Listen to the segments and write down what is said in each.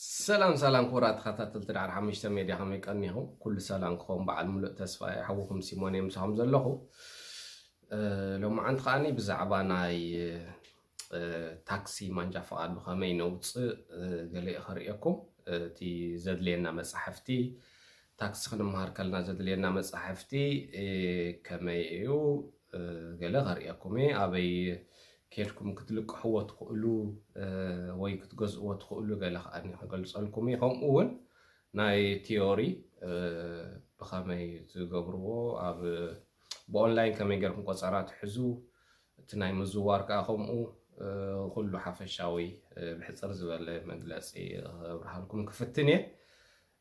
ሰላም ሰላም ክቡራት ተኸታተልቲ ዳዕሮ ሓሙሽተ ሜድያ፣ ከመይ ቀኒኹም? ኩሉ ሰላም ክኸውን በዓል ሙሉእ ተስፋ እየ። ሓውኹም ሲሞን እየ ምሳኹም ዘለኹ። እ፣ ሎማዓንቲ ከዓኒ ብዛዕባ ናይ፣ እ፣ ታክሲ ማንጃ ፍቓድ ብኸመይ ነውፅእ፣ እ፣ ገለ እየ ከርእየኩም። እቲ ዘድልየና መጻሕፍቲ፣ ታክሲ ክንመሃር ከለና ዘድልየና መጻሕፍቲ፣ እ፣ ከመይ እዩ፣ እ፣ ገለ ከርእየኩም እየ። ኣበይ ኬድኩም ክትልቅሕዎ ትኽእሉ፣ እ፣ ወይ ክትገዝእዎ ትኽእሉ ገለ ከዓኒ ክገልጸልኩም እየ። ከምኡ እውን ናይ ቲዮሪ፣ እ፣ ብኸመይ ትገብርዎ፣ ኣብ፣ ብኦንላይን ከመይ ጌርኩም ቆጸራ ትሕዙ፣ እቲ ናይ ምዝዋር ከኣ ከምኡ፣ እ፣ ኩሉ ሓፈሻዊ፣ እ፣ ብሕጽር ዝበለ መግለጺ ከብርሃልኩም ክፍትን እየ።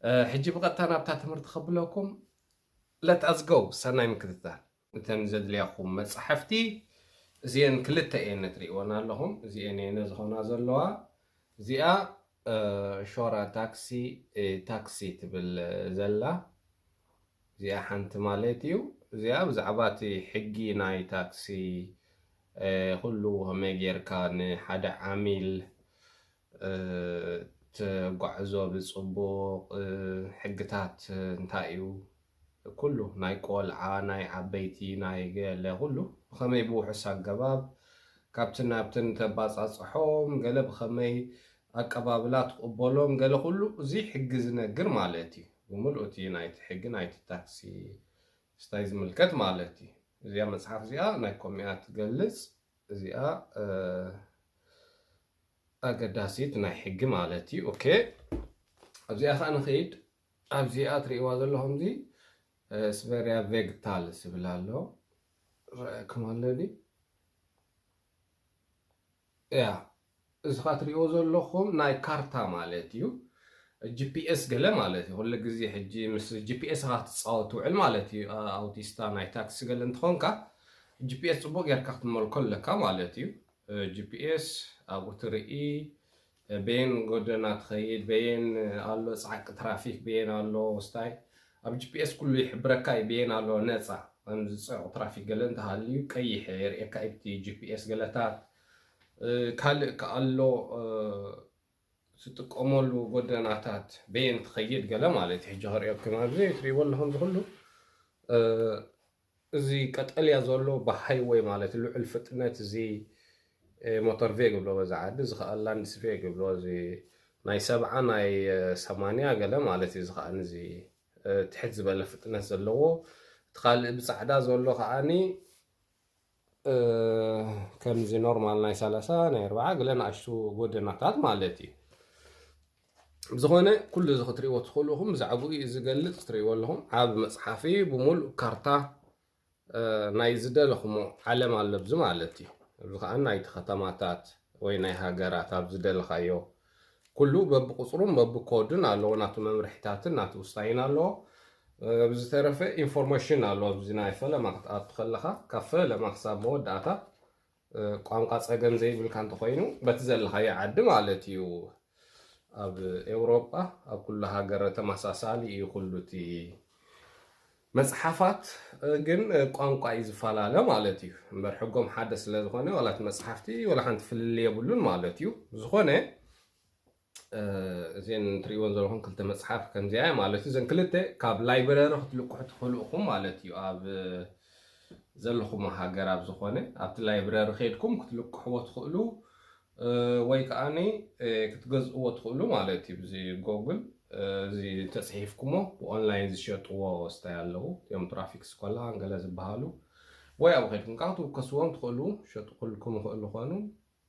እ፣ ሕጂ ብቐጥታ ናብታ ትምህርቲ ከብለኩም። Let us go። ሰናይ ምክትታል። እተን ዘድልያኹም መጻሕፍቲ እዚአን ክልተ እየን እትርእይወን ኣለኹም። እዚአን እየን ዝኾና ዘለዋ። እዚኣ፣ እ፣ ሾራ ታክሲ፣ እ፣ ታክሲ ትብል ዘላ። እዚኣ ሓንቲ ማለት እዩ። እዚኣ ብዛዕባ እቲ ሕጊ ናይ ታክሲ፣ እ፣ ኩሉ ከመይ ጌርካ ንሓደ ዓሚል፣ እ፣ ተጓዕዞ ብጽቡቕ፣ እ፣ ሕግታት እንታይ እዩ፣ ኩሉ ናይ ቆልዓ፣ ናይ ዓበይቲ፣ ናይ ገለ ኩሉ ብኸመይ ብውሑስ ኣገባብ ካብትን ናብትን ተባጻጽሖም፣ ገለ ብኸመይ ኣቀባብላ ትቕበሎም፣ ገለ ኩሉ እዚ ሕጊ ዝነግር ማለት እዩ። ብምልኡ እቲ ናይቲ ሕጊ ናይቲ ታክሲ ስታይ ዝምልከት ማለት እዩ። እዚኣ መጽሓፍ እዚኣ ናይ ኮሚኣ ትገልጽ። እዚኣ፣ እ፣ ኣገዳሲት ናይ ሕጊ ማለት እዩ። ኦኬ፣ ኣብዚኣ ኸዓ ንኸይድ። ኣብዚኣ ትርእይዋ ዘለኹም እዚ፣ እ፣ ስቨርያ ቬግታል ዝብል ኣሎ። ረኣየኩም ኣሎ ድዩ? ያ፣ እዚ ኸዓ ትርእይዎ ዘለኹም ናይ ካርታ ማለት እዩ። ጂ ፒ ኤስ ገለ ማለት እዩ። ኩሉ ግዜ ሕጂ ምስ ጂ ፒ ኤስ ኻ ክትጻወት ትውዕል ማለት እዩ። ኣ-፣ ኣውቲስታ ናይ ታክሲ ገለ እንትኾንካ፣ ጂ ፒ ኤስ ጽቡቕ ጌርካ ክትመልኮ ኣለካ ማለት እዩ። እ፣ ጂ ፒ ኤስ ኣብኡ ትርኢ፣ እ፣ በየን ጎደና ትኸይድ፣ በየን ኣሎ ጻዕቂ ትራፊክ፣ በየን ኣሎ ስታይ። ኣብ ጂ ፒ ኤስ ኩሉ ይሕብረካ እዩ፣ በየን ኣሎ ነጻ። ከምዚ ጽዑቕ ትራፊክ ገለ እንተሃልዩ ቀይሕ የርእየካ እዩ፣ እቲ ጂ ፒ ኤስ ገለታት። እ፣ ካልእ ከኣ ኣሎ፣ እ፣ ትጥቀመሉ ጎደናታት በየን ትኸይድ ገለ ማለት እዩ። ሕጂ ከርእየኩም ኣብዚ ትርእይዎ ኣለኹም እዚ ኩሉ፣ እ፣ እዚ ቀጠልያ ዘሎ ብሃይወይ ማለት እዩ፣ ልዑል ፍጥነት እዚ፣ እ፣ ሞተር ቬ ይብሎ በዛ ዓዲ፣ እዚ ኸኣ ላንድስ ቬ ይብሎ፣ እዚ ናይ ሰብዓ ናይ፣ እ፣ ሰማንያ ገለ ማለት እዩ። እዚ ኸኣ እዚ፣ እ፣ ትሕት ዝበለ ፍጥነት ዘለዎ፣ እቲ ካልእ ብጻዕዳ ዘሎ ኸኣኒ እ፣ ከምዚ ኖርማል ናይ ሰላሳ፣ ናይ ኣርብዓ ገለ ንኣሽቱ ጎደናታት ማለት እዩ። ብዝኾነ ኩሉ እዚ ክትርእይዎ ትኽእሉ ኢኹም። ብዛዕባኡ እዩ ዝገልጽ፣ ትርእይዎ ኣለኹም። ዓቢ መጽሓፍ እዩ፣ ብምሉእ ካርታ፣ እ፣ ናይ ዝደለኹሞ ዓለም ኣሎ ኣብዚ ማለት እዩ። ኣብዚ ኸኣ ናይቲ ከተማታት ወይ ናይ ሃገራት ኣብ ዝደለኻዮ ኩሉ በብቁጽሩን በብኮዱን ኣለዎ፣ ናቱ መምርሒታትን ናቱ ውሳኔን ኣለዎ። እ፣ ብዝተረፈ ኢንፎርሜሽን ኣለዎ። ኣብዚ ናይ ፈለማ ክትኣቱ ከለኻ፣ ካብ ፈለማ ክሳብ መወዳእታ፣ እ፣ ቋንቋ ጸገም ዘይብልካ እንተኾይኑ፣ በቲ ዘለኻዮ ዓዲ ማለት እዩ። ኣብ ኤውሮጳ፣ ኣብ ኩሉ ሃገር ተመሳሳሊ እዩ ኩሉ እቲ መጽሓፋት፣ እ፣ ግን፣ እ፣ ቋንቋ እዩ ዝፈላለ ማለት እዩ። እምበር ሕጎም ሓደ ስለ ዝኾነ፣ ዋላ እቲ መጽሓፍቲ ዋላ ሓንቲ ፍልልይ የብሉን ማለት እዩ። ብዝኾነ፣ እ፣ እዘን ትርእይወን ዘለኹም ክልተ መጽሓፍ ከምዚኣ እያ ማለት እዩ። እዘን ክልተ ካብ ላይብረሪ ክትልቅሑ ትኽእሉ ኢኹም ማለት እዩ። ኣብ ዘለኹም ሃገር ኣብ ዝኾነ፣ ኣብቲ ላይብረሪ ከይድኩም ክትልቅሕዎ ትኽእሉ፣ እ፣ ወይ ከኣኒ፣ እ፣ ክትገዝእዎ ትኽእሉ ማለት እዩ። ብዚ ጎግል፣ እ፣ እዚ ተጽሒፍኩሞ ብኦንላይን ዝሸጥዎ ስታይ ኣለዉ። እዮም ትራፊክ ስኮላ ገለ ዝበሃሉ። ወይ ኣብኡ ከይድኩም ከዓ ክትውከስዎም ትኽእሉ፣ ሸጥኩልኩም ይኽእሉ ኾኑ።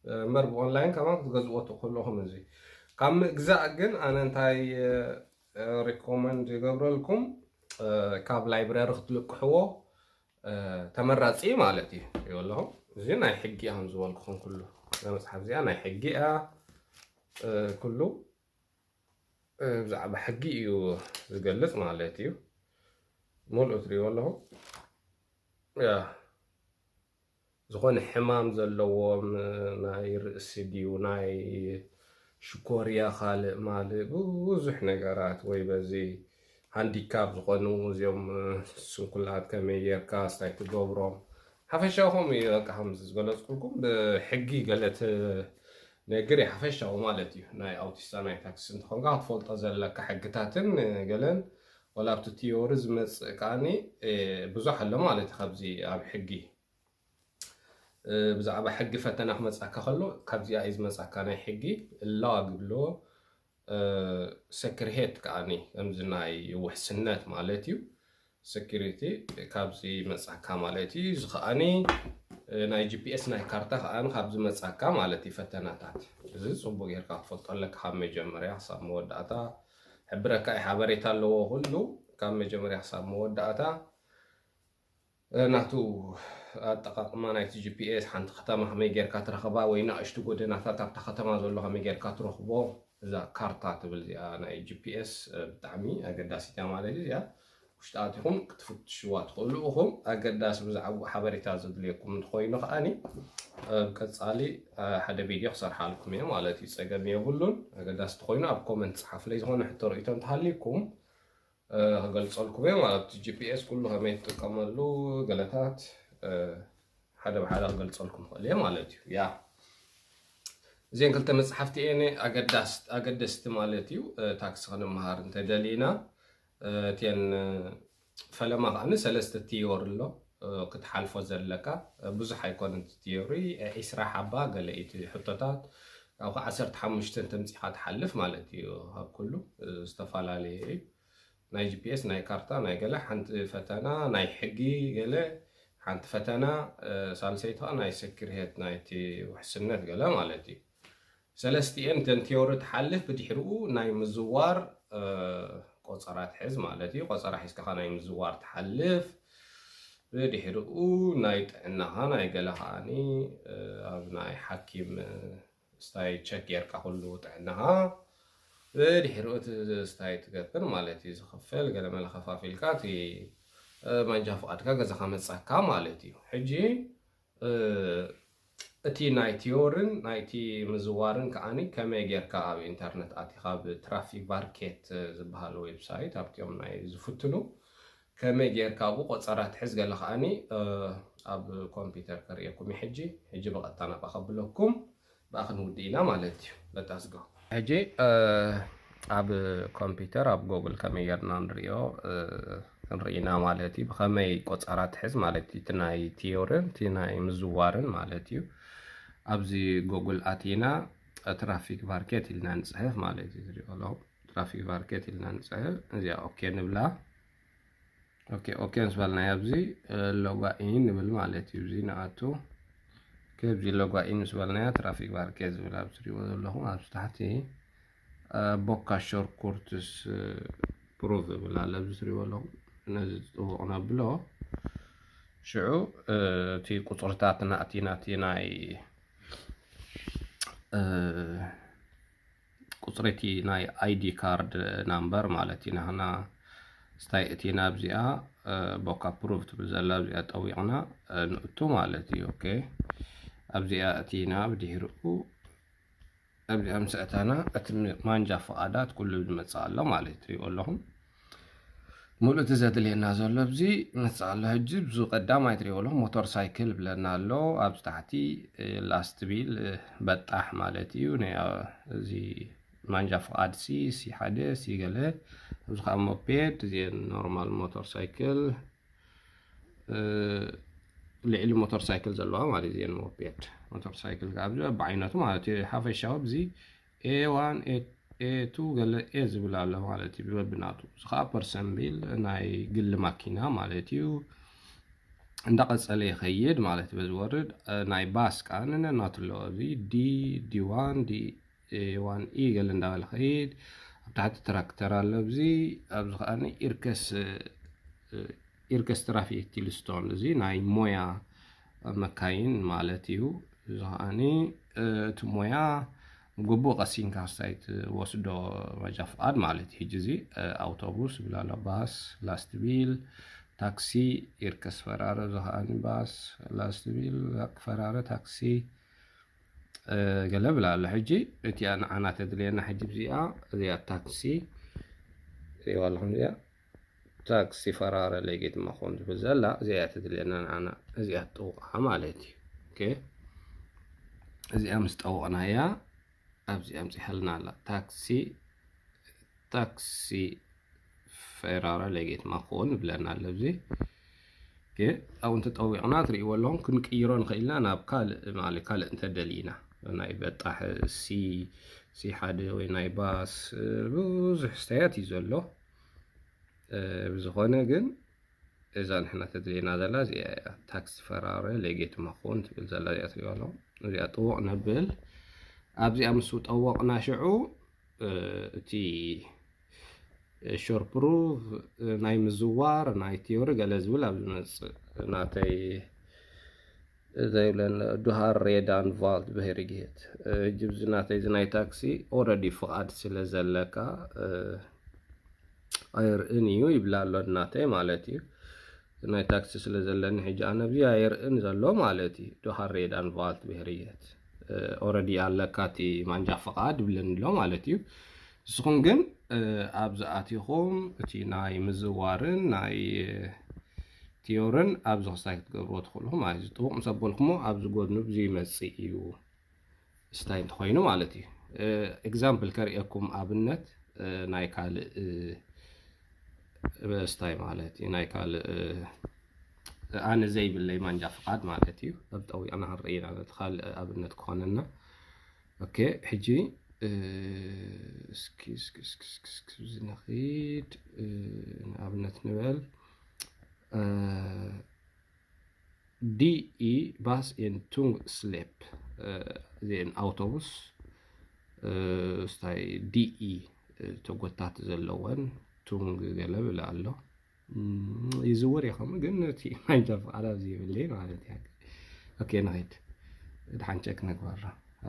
እ፣ እምበር ብኦንላይን ከማን ክትገዝእዎ ትኽእሉ ኢኹም። እዚ ካብ ምግዛእ ግን ኣነ እንታይ፣ እ፣ ሪኮመንድ ይገብረልኩም፣ እ፣ ካብ ላይብረሪ ክትልቅሕዎ፣ እ፣ ተመራጺ ማለት እዩ። ይብለኹም፣ እዚ ናይ ሕጊ እያ፣ ከም ዝበልኩኹም ኩሉ እዛ መጽሓፍ እዚኣ ናይ ሕጊ እያ። እ፣ ኩሉ፣ እ፣ ብዛዕባ ሕጊ እዩ ዝገልጽ ማለት እዩ። ሙሉእ ትርእይዎ ኣለኹም። ያ፣ ዝኾነ ሕማም ዘለዎም፣ ናይ ርእሲ ድዩ፣ ናይ ሽኮርያ፣ ካልእ ማልእ ብዙሕ ነገራት፣ ወይ በዚ ሃንዲካፕ ዝኾኑ እዚኦም ስንኩላት ከመይ ጌርካ ስታይ ትገብሮም። ሓፈሻዊ ከምኡ እዩ፣ በቃ ከምዚ ዝገለጽኩልኩም ብሕጊ ገለ ት-፣ ነግር ሓፈሻዊ ማለት እዩ። ናይ ኣውቲስታ ናይ ታክሲ እንተኾንካ ክትፈልጦ ዘለካ ሕግታትን ገለን፣ ወላ ኣብቲ ቲዮሪ ዝመፅእ ከዓኒ ብዙሕ ኣሎ ማለት እዩ። ካብዚ ኣብ ሕጊ ብዛዕባ ሕጊ ፈተና ክመፃካ ከሎ ካብዚኣ እዩ ዝመፃካ። ናይ ሕጊ እላዋ ግብሎ ሰክርሄት ከዓኒ ከምዚ ናይ ውሕስነት ማለት እዩ። ሰኪሪቲ ካብዚ መፃካ ማለት እዩ። እዚ ከዓኒ ናይ ጂፒኤስ ናይ ካርታ ከዓኒ ካብዚ መፃካ ማለት እዩ። ፈተናታት እዚ ፅቡቅ ጌርካ ክትፈልጦ ኣለካ ካብ መጀመርያ ክሳብ መወዳእታ። ሕብረካ እዩ ሓበሬታ ኣለዎ ኩሉ ካብ መጀመርያ ክሳብ መወዳእታ። ናቱ ኣጠቃቅማ ናይቲ ጂፒኤስ ሓንቲ ከተማ ከመይ ጌርካ ትረኽባ ወይ ንኣሽቱ ጎደናታት ኣብታ ከተማ ዘሎ ከመይ ጌርካ ትረኽቦ። እዛ ካርታ ትብል እዚኣ ናይ ጂፒኤስ ብጣዕሚ ኣገዳሲት እያ ማለት እዩ። እዚኣ ውሽጢ ኣቲኹም ክትፍትሽዋ ትኽእሉ ኢኹም። ኣገዳሲ ብዛዕባ ሓበሬታ ዘድልየኩም እንተኮይኑ ከዓኒ ኣብ ቀፃሊ ሓደ ቪድዮ ክሰርሓልኩም እየ ማለት እዩ። ፀገም የብሉን። ኣገዳሲ ተኮይኑ ኣብ ኮመንት ፀሓፍለይ። ዝኾነ ሕቶ ርእይቶ እንተሃልይኩም ክገልፀልኩም እየ ማለት እዩ። ጂፒኤስ ኩሉ ከመይ ትጥቀመሉ ገለታት ሓደ ብሓደ ክገልፀልኩም ክእል እየ ማለት እዩ። ያ እዚን ክልተ መፅሓፍቲ እየን ኣገደስቲ ማለት እዩ። ታክሲ ክንመሃር እንተደሊና እቲን ፈለማ ከዓኒ ሰለስተ ቲዮሪ ኣሎ ክትሓልፎ ዘለካ። ብዙሕ ኣይኮነን እቲ ቲዮሪ፣ ዒስራ ሓባ ገለ እቲ ሕቶታት ካብ ዓሰርተ ሓሙሽተ ተምፂኻ ትሓልፍ ማለት እዩ። ካብ ኩሉ ዝተፈላለየ እዩ። ናይ ጂፒኤስ ናይ ካርታ ናይ ገለ ሓንቲ ፈተና ናይ ሕጊ ገለ ሓንቲ ፈተና ሳልሰይቲ ከዓ ናይ ሰኪርሄት ናይቲ ውሕስነት ገለ ማለት እዩ። ሰለስቲኤን ተን ቲዮሪ ትሓልፍ ብድሕሪኡ ናይ ምዝዋር ቆፀራ ትሕዝ ማለት እዩ። ቆፀራ ሒዝካኻ ናይ ምዝዋር ትሓልፍ። ብድሕሪኡ ናይ ጥዕናኻ ናይ ገለ ከዓኒ ኣብ ናይ ሓኪም ስታይ ቸክ ጌርካ ኩሉ ጥዕናኻ ብድሕሪኡ እቲ ስታይ ትገብር ማለት እዩ። ዝኽፈል ገለ መለ ከፋፊልካ እቲ ማንጃ ፍቓድካ ገዛኻ መጻካ ማለት እዩ። ሕጂ እቲ ናይ ቲዮርን ናይቲ ምዝዋርን ከዓኒ ከመይ ጌርካ ኣብ ኢንተርነት ኣቲኻ ብትራፊክ ቫርኬት ዝበሃል ዌብሳይት ኣብቲኦም ናይ ዝፍትኑ ከመይ ጌርካ ኣብኡ ቆጸራ ትሕዝ ገለ ከዓኒ ኣብ ኮምፒውተር ከርእየኩም እዩ። ሕጂ ሕጂ ብቐጥታ ናብኣ ከብለኩም ብኣ ክንውድእ ኢና ማለት እዩ። ለታስጎ ሕጂ ኣብ ኮምፒውተር ኣብ ጎግል ከመይ ጌርና ንርእዮ ክንርኢ ኢና ማለት እዩ። ብኸመይ ቆጸራ ትሕዝ ማለት እዩ። እቲ ናይ ቲዮርን እቲ ናይ ምዝዋርን ማለት እዩ። ኣብዚ ጎግል ኣቲና ትራፊክ ቫርኬት ኢልና ንጽሕፍ ማለት እዩ። ትሪኦ ኣለኹም ትራፊክ ቫርኬት ኢልና ንጽሕፍ። እዚኣ ኦኬ ንብላ። ኦኬ ኦኬ ምስ በልናዮ ኣብዚ ሎጋ ኢን ንብል ማለት እዩ። እዚ ንኣቱ ከብዚ ሎጋ ኢን ምስ በልናዮ ትራፊክ ቫርኬት ዝብል ኣብዚ ትሪእዎ ዘለኹም ኣብዚ ታሕቲ ቦካ ሾርኩርትስ ፕሩቭ ይብል ኣሎ። ኣብዚ ትሪእዎ ኣለኹም ነዚ ጥቡቕ ነብሎ። ሽዑ እቲ ቁፅርታት ናእቲ ናቲ ናይ ቁፅሪ እቲ ናይ ኣይዲ ካርድ ናምበር ማለት እዩ። ናህና ስታይ እቲና ኣብዚኣ ቦካ ፕሩቭ ትብል ዘላ ኣብዚኣ ጠዊቕና ንእቱ ማለት እዩ። ኦኬ ኣብዚኣ እቲና ብድሕሪኡ ኣብዚኣ ምስ ኣተና እቲ ማንጃ ፍቓዳት ኩሉ ዝመፅእ ኣሎ ማለት እዩ። ትሪእዎ ኣለኹም ሙሉእ እቲ ዘድልየና ዘሎ ኣብዚ ይመፅእ ኣሎ። ሕጂ ብዙ ቀዳማይ ትሪእዎ ኣለኹም ሞተር ሳይክል ይብለና ኣሎ። ኣብዚ ታሕቲ ላስት ቢል በጣሕ ማለት እዩ። ናይ እዚ ማንጃ ፍቓድ ሲ ሲ ሓደ ሲ ገለ ኣብዚ ከዓ ሞፔድ እዚአን ኖርማል ሞተር ሳይክል ልዕሊ ሞተር ሳይክል ዘለዋ ማለት እዚአን ሞፔድ ሞተር ሳይክል ከዓ ኣብዚ በብዓይነቱ ማለት እዩ። ሓፈሻዊ ኣብዚ ኤ ዋን ኤ ቱ ገለ ኤ ዝብል ኣሎ ማለት እዩ። በብናቱ እዚ ከዓ ፐርሰን ቢል ናይ ግሊ ማኪና ማለት እዩ። እንዳቐፀለ ይኸይድ ማለት እዩ። በዚ ወርድ ናይ ባስ ከዓ ነናቱ ኣለዎ። እዚ ዲ ዲ ዋን ዲ ዋን ኢ ገለ እንዳበለ ኸይድ ኣብ ታሕቲ ትራክተር ኣሎ። ኣብዚ ኣብዚ ከዓ ኢርከስ ኢርከስ ትራፊክ ቲልስቶን እዚ ናይ ሞያ መካይን ማለት እዩ። እዚ ከዓኒ እቲ ሞያ ግቡእ ቀሲንካ ስታይ ትወስዶ መጃ ፍቓድ ማለት እዩ። ሕጂ እዚ ኣውቶቡስ ይብል ኣሎ፣ ባስ፣ ላስት ቢል፣ ታክሲ፣ ኢርከስ ፈራረ፣ እዚ ከዓኒ ባስ፣ ላስት ቢል፣ ፈራረ፣ ታክሲ ገለ ብል ኣሎ። ሕጂ እቲኣ ንዓና ተድልየና ሕጂ እዚኣ እዚኣ ታክሲ ሪዋ ኣለኹም እዚኣ ታክሲ ፈራረ ለጌት ማኾን ትብል ዘላ እዚኣ እያ ተድልየና ንዓና እዚኣ ትጠውቃ ማለት እዩ። ኦኬ እዚኣ ምስ ጠወቕናያ ኣብዚ ኣምፂሓልና ኣላ። ታክሲ ታክሲ ፈራረ ለጌት ማኾን ብለና ኣሎ። ኣብዚ ኣብኡ እንተጠዊቕና ትርእይዎ ኣለኹም፣ ክንቅይሮ ንኽእል ኢና ናብ ካልእ፣ ማለት ካልእ እንተደሊና ናይ በጣሕ ሲ ሲ ሓደ ወይ ናይ ባስ ብዙሕ ስታያት እዩ ዘሎ። ብዝኾነ ግን እዛ ንሕና ተድልየና ዘላ እዚኣ እያ። ታክሲ ፈራረ ለጌት ማኾን ትብል ዘላ እዚኣ ትሪኦ ኣለኹም። እዚኣ ጥውቕ ነብል። ኣብዚኣ ምስ ጠወቕና ሽዑ እቲ ሾር ፕሩፍ ናይ ምዝዋር ናይ ቲዮሪ ገለ ዝብል ኣብ ዝመፅእ ናተይ ዘይብለን ዱሃር ሬዳን ቫልት ብሄርግሄት እጅብዚ ናተይ እዚ ናይ ታክሲ ኦረዲ ፍቓድ ስለ ዘለካ ኣይርእን እዩ ይብላ ኣሎ እናተይ ማለት እዩ። ናይ ታክሲ ስለ ዘለኒ ሕጂ ኣነ ኣብዚ ኣይርእን ዘሎ ማለት እዩ። ዱሃር ሬዳን ቫልት ብሄርየት ኦረዲ ኣለካ እቲ ማንጃ ፍቓድ ይብለኒ ኣሎ ማለት እዩ። ንስኹም ግን ኣብዚ ኣቲኹም እቲ ናይ ምዝዋርን ናይ ቲዮርን ኣብዚ ክስታይ ክትገብርዎ ትኽእሉ ማለት እዩ። ጥቡቕ ምስ ኣበልኩሞ ኣብዚ ጎድኑ ብዙ ይመፅእ እዩ። ስታይ እንተኾይኑ ማለት እዩ። ኤግዛምፕል ከርእየኩም ኣብነት ናይ ካልእ ስታይ ማለት እዩ። ናይ ካልእ ኣነ ዘይብለይ ማንጃ ፍቓድ ማለት እዩ። ኣብ ጠዊቕና ክንርኢ ኢና ነቲ ካልእ ኣብነት ክኾነና። ኦኬ ሕጂ እስኪ እስኪ እስኪ እስኪ እስኪ ዝነኺድ ንኣብነት ንበል ዲኢ ባስ ኤን ቱንግ ስሌፕ እዚአን ኣውቶቡስ ስታይ ዲኢ ተጎታት ዘለወን ቱንግ ገለ ብለ ኣሎ ይዝውር ኢኹም ግን እቲ ማንጃ ፍቓድ ኣብዚ ይብለይ ማለት እያ። ኦኬ ንኸይድ ድሓን ቸክ ነግበራ።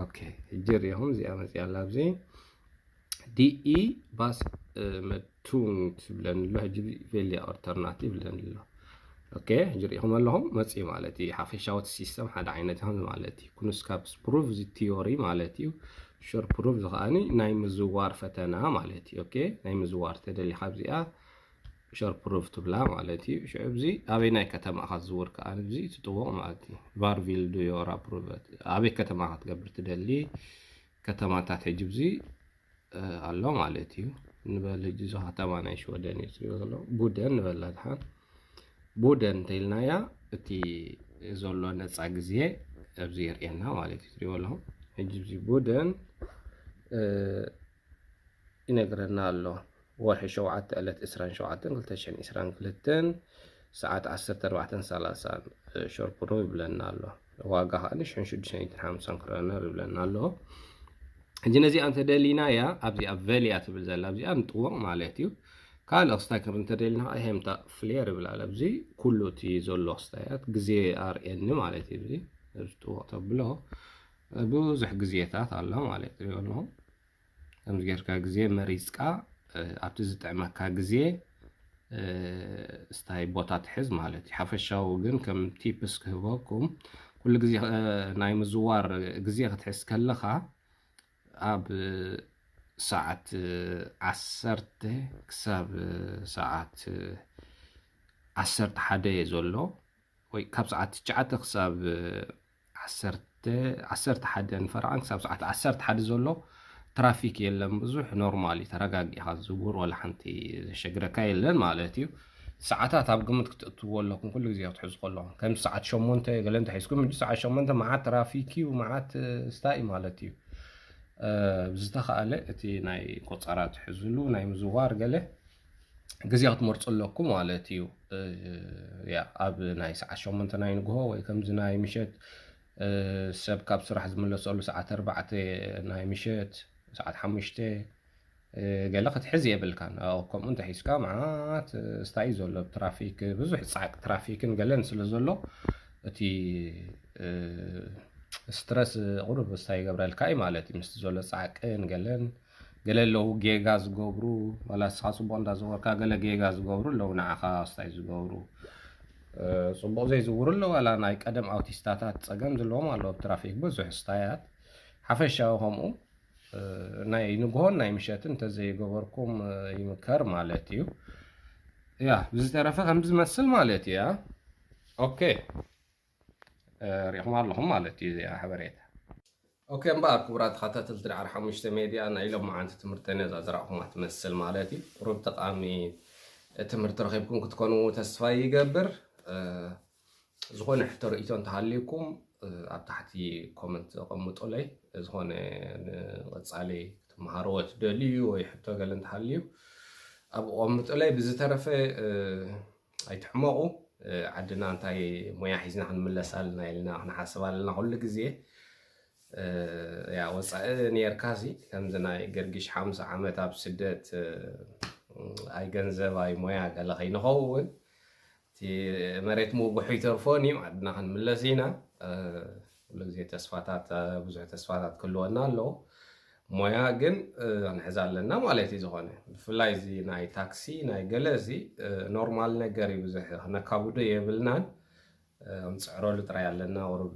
ኦኬ ሕጂ ሪኢኹም እዚኣ መፅያ ኣላ ኣብዚ ዲኢ ባስ መቱን ትብለን ኣሎ ሕጂ ቬልያ ኦልተርናቲቭ ብለን ኣሎ። ኦኬ ሕጂ ሪኢኹም ኣለኹም መፅእ ማለት እዩ። ሓፈሻዊ እቲ ሲስተም ሓደ ዓይነት ይኹን ማለት እዩ። ኩንስካፕስ ፕሩፍ እዚ ቲዮሪ ማለት እዩ። ሾር ፕሩፍ እዚ ከዓኒ ናይ ምዝዋር ፈተና ማለት እዩ። ኦኬ ናይ ምዝዋር ተደሊኻ ኣብዚኣ ሾር ፕሩፍ ትብላ ማለት እዩ። ሽዑ እዚ ኣበይ ናይ ከተማ ኢኻ ዝዝውር ከዓኒ እዚ ትጥውቕ ማለት እዩ። ቫርቪል ዱዮራ ፕሩቨት ኣበይ ከተማ ኢኻ ትገብር ትደሊ ከተማታት ሕጂ እዚ ኣሎ ማለት እዩ። ንበል ሕጂ እዚ ከተማ ናይ ሽወደን እዩ ትሪኦ ዘሎ ቡደን ንበላ ድሓን ቡደን እንተኢልናያ እቲ ዘሎ ነፃ ግዜ ኣብዚ የርእየና ማለት እዩ። ትሪኦ ኣለኹም ሕጂ እዚ ቡደን ይነግረና ኣሎ። ወርሒ ሸውዓተ ዕለት ዕስራን ሸውዓተን ክልተ ሽሕን ዕስራን ክልተን ሰዓት ዓሰርተ ኣርባዕተን ሰላሳን ሾርፕሮ ይብለና ኣሎ። ዋጋ ከዓ ሽሕን ሽዱሽተ ሚእትን ሓምሳን ክረነር ይብለና ኣሎ። ሕጂ ነዚኣ እንተደሊናያ ኣብዚኣ ቨልያ ትብል ዘላ ኣብዚኣ ንጥወቕ ማለት እዩ። ካልእ ክስታይ ክንርኢ እንተደሊና ከዓ ሄምታ ፍሌር ይብል ኣሎ። ኣብዚ ኩሉ እቲ ዘሎ ክስታያት ግዜ ኣርእየኒ ማለት እዩ። እዚ ኣብዚ ጥወቕ ተብሎ ብዙሕ ግዜታት ኣሎ ማለት እዩ ኣለኹም። ከምዚ ጌርካ ግዜ መሪፅካ ኣብቲ ዝጥዕመካ ግዜ ስታይ ቦታ ትሕዝ ማለት እዩ። ሓፈሻዊ ግን ከም ቲፕስ ክህበኩም ኩሉ ግዜ ናይ ምዝዋር ግዜ ክትሕዝ ከለኻ ኣብ ሰዓት ዓሰርተ ክሳብ ሰዓት ዓሰርተ ሓደ እየ ዘሎ ወይ ካብ ሰዓት ትሽዓተ ክሳብ ዓሰርተ ዓሰርተ ሓደን ፈረቓን ክሳብ ሰዓት ዓሰርተ ሓደ ዘሎ ትራፊክ የለን ብዙሕ ኖርማል እዩ ተረጋጊእኻ ዝዝውር ወላ ሓንቲ ዘሸግረካ የለን ማለት እዩ። ሰዓታት ኣብ ግምት ክትእትዎ ኣለኩም ኩሉ ግዜ ክትሕዙ ከለኹም ከም ሰዓት ሸሞንተ ገለ እንተሒዝኩም ሕጂ ሰዓት ሸሞንተ መዓት ትራፊክ እዩ መዓት ስታይ ማለት እዩ። ብዝተኻእለ እቲ ናይ ቆፀራ ትሕዝሉ ናይ ምዝዋር ገለ ግዜ ክትመርፁ ኣለኩም ማለት እዩ። ያ ኣብ ናይ ሰዓት ሸሞንተ ናይ ንግሆ ወይ ከምዚ ናይ ምሸት ሰብ ካብ ስራሕ ዝምለሰሉ ሰዓት ኣርባዕተ ናይ ምሸት ሰዓት ሓሙሽተ ገለ ክትሕዝ የብልካን። ከምኡ እንተሒዝካ መዓት ስታይ እዩ ዘሎ ትራፊክ ብዙሕ ፃዕቂ ትራፊክን ገለን ስለ ዘሎ እቲ ስትረስ ቁሩብ ስታይ ይገብረልካ እዩ ማለት እዩ ምስቲ ዘሎ ፃዕቅን ገለን ገለ ኣለዉ ጌጋ ዝገብሩ ዋላ ንስኻ ፅቡቕ እንዳዘወርካ ገለ ጌጋ ዝገብሩ ኣለዉ ንዓኻ ስታይ ዝገብሩ ፅቡቕ ዘይዝውሩ ኣለዉ ዋላ ናይ ቀደም ኣውቲስታታት ፀገም ዘለዎም ኣለዉ ትራፊክ ብዙሕ ስታያት ሓፈሻዊ ከምኡ ናይ ንግሆን ናይ ምሸትን እንተዘይገበርኩም ይምከር ማለት እዩ። ያ ብዝተረፈ ከም ዝመስል ማለት እያ። ኦኬ ሪኹም ኣለኹም ማለት እዩ እዚኣ ሓበሬታ። ኦኬ እምበኣር ክቡራት ተኸታተልቲ ዳዕሮ ሓሙሽተ ሜድያ፣ ናይ ሎማዓንቲ ትምህርተን እያ እዛ ዘራእኹማ ትመስል ማለት እዩ። ቁሩብ ጠቓሚ ትምህርቲ ረኺብኩም ክትኮኑ ተስፋ ይገብር። ዝኾነ ሕቶ ርእይቶ እንተሃልዩኩም ኣብ ታሕቲ ኮመንት ኣቐምጡለይ። ዝኾነ ንቐጻሊ ክትመሃርዎ ትደልዩ ወይ ሕቶ ገለ እንተሃልዩ ኣብኡ ኣቐምጡለይ። ብዝተረፈ ኣይትሕመቑ። ዓድና እንታይ ሞያ ሒዝና ክንምለስ ኣለና ኢልና ክንሓስብ ኣለና ኩሉ ግዜ። ያ ወፃኢ ነርካሲ ከምዚ ናይ ገርጊሽ ሓምሳ ዓመት ኣብ ስደት ኣይ ገንዘብ ኣይ ሞያ ገለ ከይንኸውን እቲ መሬት ምውግሑ ይተርፎን እዩ። ዓድና ክንምለስ ኢና። ኩሉ ግዜ ተስፋታት ብዙሕ ተስፋታት ክህልወና ኣለዎ። ሞያ ግን ክንሕዝ ኣለና ማለት እዩ። ዝኾነ ብፍላይ እዚ ናይ ታክሲ ናይ ገለ እዚ ኖርማል ነገር እዩ። ብዙሕ ክነካብዶ የብልናን። ንፅዕረሉ ጥራይ ኣለና። ቁሩብ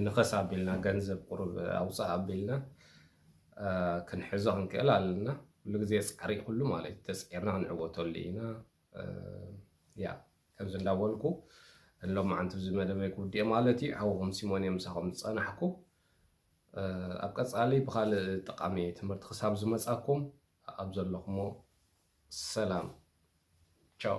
ንኸስ ኣቢልና ገንዘብ ቁሩብ ኣውፃእ ኣቢልና ክንሕዞ ክንክእል ኣለና። ኩሉ ግዜ ፃዕሪ ኩሉ ማለት እዩ። ተፅዒርና ክንዕወተሉ ኢና። ያ ከምዚ እንዳበልኩ ሎማዓንቲ እዚ መደበይ ክውድእ ማለት እዩ። ሓውኹም ሲሞን እየ ምሳኹም ዝፀናሕኩ። ኣብ ቀፃሊ ብኻልእ ጠቃሚ ትምህርቲ ክሳብ ዝመፃኩም ኣብ ዘለኹሞ ሰላም ቻው።